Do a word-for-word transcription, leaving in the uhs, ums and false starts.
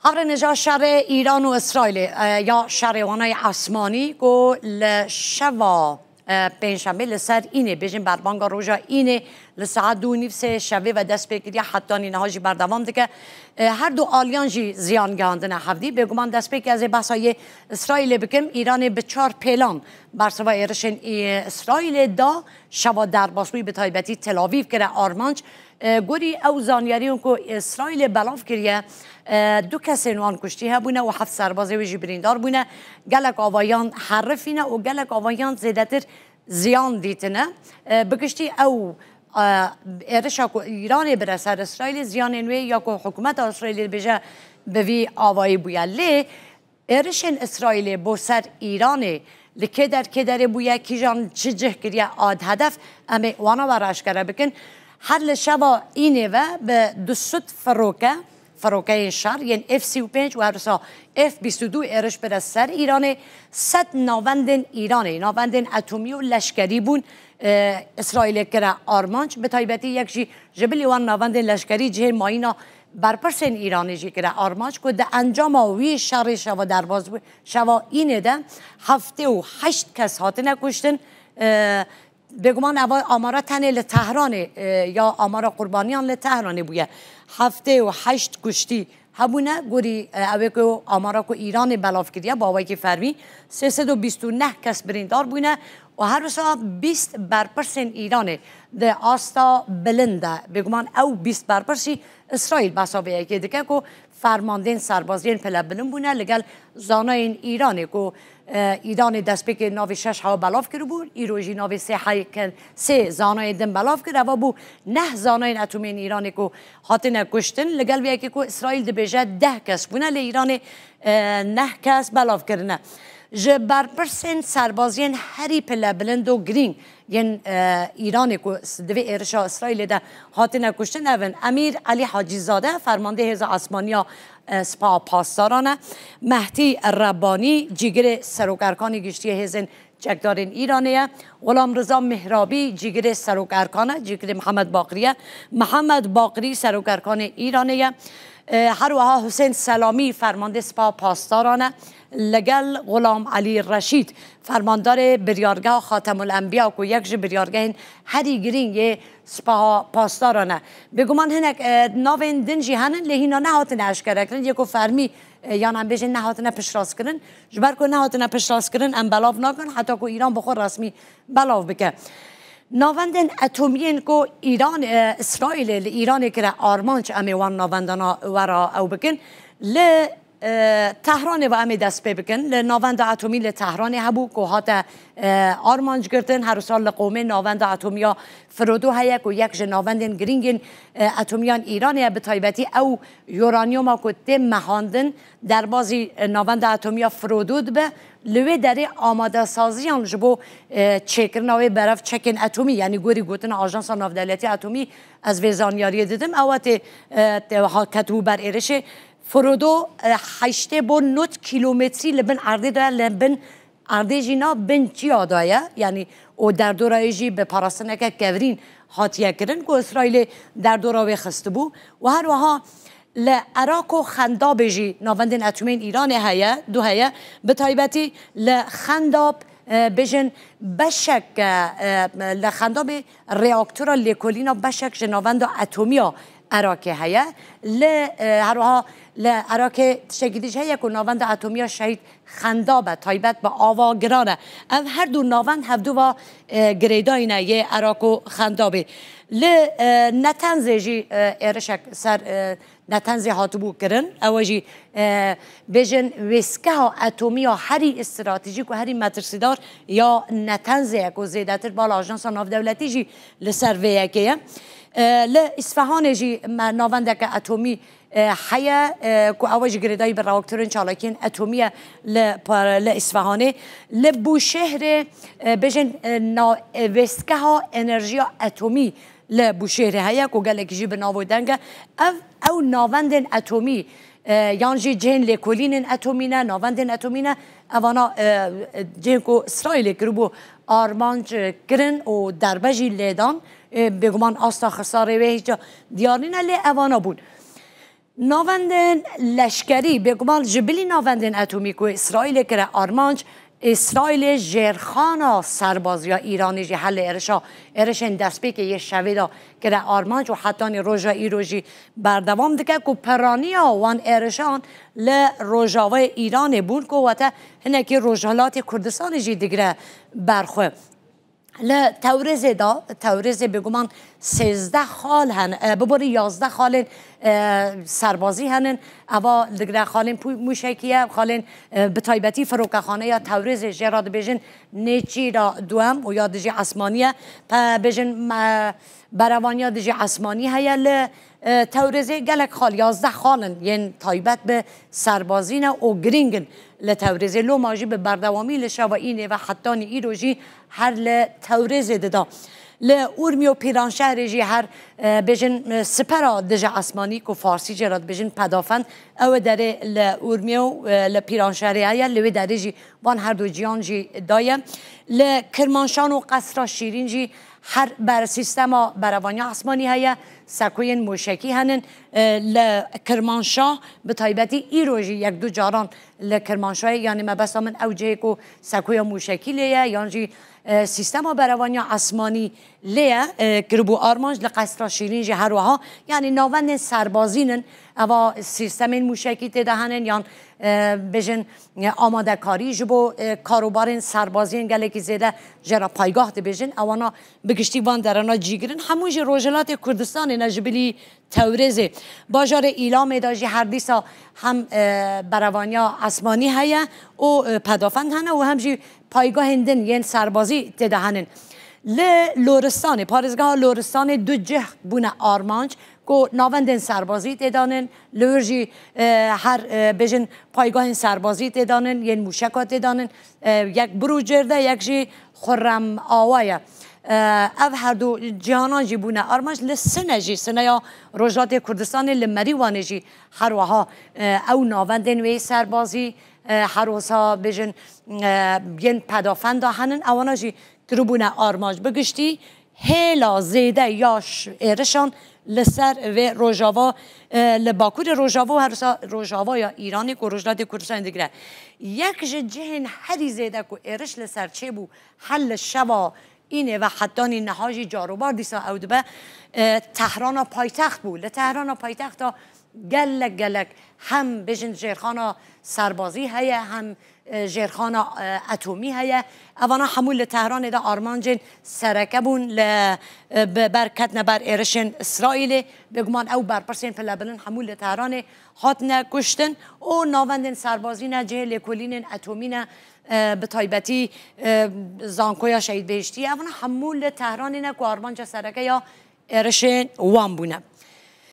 Hevrênêja şerê Îran û Îsraîlê, e, ya şerê wanayê esmanî ku li şeva, e, pêncşemê li ser înê, bêjin berbanga roja înê li saet du û nîv sê şevê ve dest pê kiriye, hetanî niha jî berdewam dike. E, her du aliyan jî ziyan gihandine hevdî. Bêguman destpêkê ez ê behsa yê Îsraîlê bikim. Îranê bi çar pêlan bersiva êrişên Î-, Îsraîlê da, şeva derbasbûyî bi taybetî Tel Avîv kire armanc. E, gorî ew zanyariyên ku Îsraîlê belav kiriye, e, du kesên wan kuştî hebûne û heft serbazê wê jî birîndar bûne. Gelek avayan herifîne û gelek avayan zêdetir ziyan dîtine. E, bi giştî ew, e, êrişa ku Îranê bire ser Îsraîlê, ziyanên wê ya ku hikûmeta Îsraîlê dibêje bi vî avayî bûye. Lê êrişên Îsraîlê bo ser Îranê li kê der kê derê bûye, kîjan çi cih kiriye ad hedef, em ê wana we re eşkere bikin. Her li şeva înê ve bi du sed firoke, firokeyên şer yên F sî û pênc û her wisa F bîst û du êriş bire ser Îranê, sed navendên Îranê, navendên etomî û leşkerî bûn, e, Îsraîlê kire armanc, bi taybetî yek jî ji bilî wan navendên leşkerî cihê mayîna berpirsên Îranê jî kire armanc ku di encama wî şerê şeva derbas bû, şeva înê de heftê û heşt kes hatine kuştin. E, bêguman eva amara tenê li Tehranê, e, ya amara qurbaniyan li Tehranê bûye. Heftê û heşt kuştî hebûne, gorî, e, ew ê ku amara ku Îranê belav kiriye, bi awayekî fermî sê sed û bîst û neh kes birîndar bûne û her wisa bîst berpirsên Îranê di asta bilind de. Bêguman ew bîst berpirsî Îsraîl behsa vê yekê dike ku fermandên serbaziyên pilebilind bûne, li gel zanayên Îranê ku, e, Îranê destpêkê navê şeş hewa belav kiribû, îro jî navê sê heykel, sê zanayên din belav kir. Eva bû neh zanayên etomî yên Îranê ku hatine kuştin. Li gel vê yekê ku Îsraîl dibêje deh kes bûne, lê Îranê, e, neh kes belav kirine. Ji berpirsên serbaziyên herî pilebilind û girîng yên, e, Îranê ku s-, di vê êrişa Îsraîlê de hatine kuştin ev in: Emîr Elî Hacîzade, fermandê Hêza Esmaniya, e, Sipaha Pasdaran e; Mehdî Rebanî, cîgirê Serokerkanê Giştî yê Hêzên Çekdarên Îranê ye; Xulam Riza Mihrabî, cîgirê Serokerkan e, cîgirê Mihemed Baqirî ye; Mihemed Baqirî, Serokerkanê Îranê ye. E, her wiha Husên Selamî, fermandê Sipaha Pasdaran e, li gel Xulam Elî Reşîd, fermandarê biryargeha Xatemul Enbiya, ku yek ji biryargehên herî girîng yê Sipaha Pasdaran e. Bêguman hinek, e, navên din jî henin, lê hîna nehatine eşkerekirin, yê ku fermî, e, yan em bêjin nehatine piştrastkirin. Ji ber ku nehatine piştrastkirin, em belav nakin heta ku Îran bi xwe resmî belav bike. Navendên etomî yên ku Îran, e, Îsraîlê li Îranê kire armanc, em ê wan navendana we re ew bikin. Li, e, Tehranê ve em ê dest pê bikin. Li navenda etomî li Tehranê hebû ku hate, e, armanc girtin. Her wisa li Qomê navenda etomî ya Firodo heye ku yek ji navendên girîng yên, e, etomîyan Îranê ye. Bi taybetî ew uranyuma ku tê mehandin derbazî, e, navenda etomî ya Firodo dibe. Li wê derê amadesaziyan ji bo, e, çêkirina wê berev çekên etomî, yanî gorî gotina Ajansa Navdewletî Etomî, ez vê zanyariyê didim, ewa tê, e, tê ha ketibû ber êrişê. Firodo, e, heştê bo nod kîlometrî li bin erdê de ye, li bin erdê jî na bin çiya de ye, yanî û derdora wê jî bi parastineke kevirîn hatiye kirin ku Îsraîlê derdora wê xistibû û her wiha li Erako Xendabê jî navendên etomî yên Îranê heye, du heye, bi taybetî li Xendab, e, bêjin beşek, e, e, li Xendabê reaktora lêkolîna beşek ji navenda etomî ya Erakê heye. Li, e, her wiha li Erakê tiştekî din jî heye ku navenda etomî ya Şehîd Xendab e, taybet bi ava giran e. Ev her du navend hevdu va, e, girêdayî ne yê Erako Xendabê. Li, e, Netenzê jî, e, êrişek ser, e, Netenzê hatibû kirin. Ew jî, e, bêjin wêsgeha etomî ya herî stratejîk û herî metirsîdar ya Netenzê ye ku zêdetir bala Ajansa Navdewletî jî li ser vê yekê ye. E, li Îsfehanê jî me navendeke etomî, e, heye, e, ku ew jî girêdayî bi reaktorên çalakiyên etomî ye li pa-, li Îsfehanê. Li Bûşêhrê, e, bêjin, e, na-, e, wêsgeha enerjiya etomî li Bûşêhrê heye ku gelekî jî bi nav û deng e. Ev, ew navendên etomî, e, yan jî cihên lêkolînên etomî ne, navendên etomî ne. Evana, e, e, cihên ku Îsraîlê kiribû armanc, e, kirin û derbe jî lê dan. E, bêguman asta xisarê wê hîç diyar nîne, lê evana bûn. Navendên leşkerî, bêguman ji bilî navendên etomî ku Îsraîlê kire armanc, Îsraîlê jêrxana serbaziya Îranê jî her li êrişa, êrişên destpêkê yê şevê de kire armanc û hetanî roja îro jî berdewam dike ku piraniya wan êrişan li rojavayê Îranê bûn ku wate hinekî Rojhilatê Kurdistanê jî digire ber xwe. Li Tewrêzê de, Tewrêzê bêguman sêzdeh xal hene, e, biborî yazdeh xalên, e, serbazî henin. Eva digre xalên pû-, mûşekî ye, xalên, e, bi taybetî firokexaneya Tewrêzê jê re dibêjin nêçîra duem û ya dijî esmanî ye. Pe bêjin me-, berevaniya dijî esmanî heye li, e, Tewrêzê. Gelek xal, yazdeh xal in yên taybet bi serbazî ne û girîng in li Tewrêzê. Loma jî bi berdewamî li şeva înê ve hetanî îro jî her li Tewrêzê dida. Li Urmiye û Pîranşehrê jî her, e, bêjin, e, sipera dijî esmanî ku farsî jê re dibêjin pedafend, ew derê li Urmiye û, e, li Pîranşehrê heye, li wê derê jî van her du ciyan jî daye. Li Kirmanşan û Qesra Şîrîn jî her ber sîstema berevaniya esmanî heye, sekuyên mûşekî henin. E, li Kirmanşah bi taybetî îro jî yek du caran li Kirmanşahê, yanî mebesta min ew cihê ku sekuya mûşekî lê ye, yan jî, e, sîstema berevaniya esmanî lê ye, e, kiribû armanc. Li Qesra Şîrîn jî her wiha, yanî navendên serbazî nin, eva sîstemên mûşekî tê de henin, yan, e, bêjin, e, amadekarî ji bo, e, karobarên serbaziyên gelekî zêde jê re paygah dibêjin. Ewana bi giştî van derana cîgir in. Hemû jî Rojhilatê Kurdistanê ne, ji bilî Tewrêzê. Bajarê Îlamê de jî her dîsa hem, e, berevaniya esmanî heye û, e, pedafend hene û hem jî paygahên din yên serbazî tê de henin. Li Loristanê, parêzgeha Loristanê du cih bûne armanc ku navendên serbazî tê danin, li wir jî, e, her, e, bêjin paygahên serbazî tê danin, yên mûşeka tê danin, e, yek Birûcêr de, yek jî Xurrem Awa ye. E, ev her du cîhanan jî bûne armanc. Li Sine jî, Sineya Rojhilatê Kurdistanê li Merîwanê jî her wiha, e, ew navendên wê serbazî, e, her wisa bêjin, e, yên pedafenda henin, ewana jî kiribûne armanc. Bi giştî hêla zêde ya ş-, êrişan li ser vê rojava, e, li bakurê rojava û her wisa rojava ya Îranê ku Rojhilatê Kurdistanê digire. Yek ji cihên herî zêde ku êriş li ser çêbû, her li şeva înê ve hetanî niha jî carobar dîsa ew dibe, e, Tehrana paytext bû. Li Tehrana paytexta gelek gelek hem bêjin jêrxana serbazî heye, hem, e, jêrxana, e, etomî heye. Evana hemû li Tehranê de armancên sereke bûn, li, e, bi ber ketine ber êrişên Îsraîlê. Bêguman ew berpirsên pilebilind hemû li Tehranê hatine kuştin û navendên serbazî ne, cihê lêkolînên etomî ne, e, bi taybetî, e, zankoya Şehîd Behiştî. Evana hemû li Tehranê ne ku armanca sereke ya êrişên wan bûne.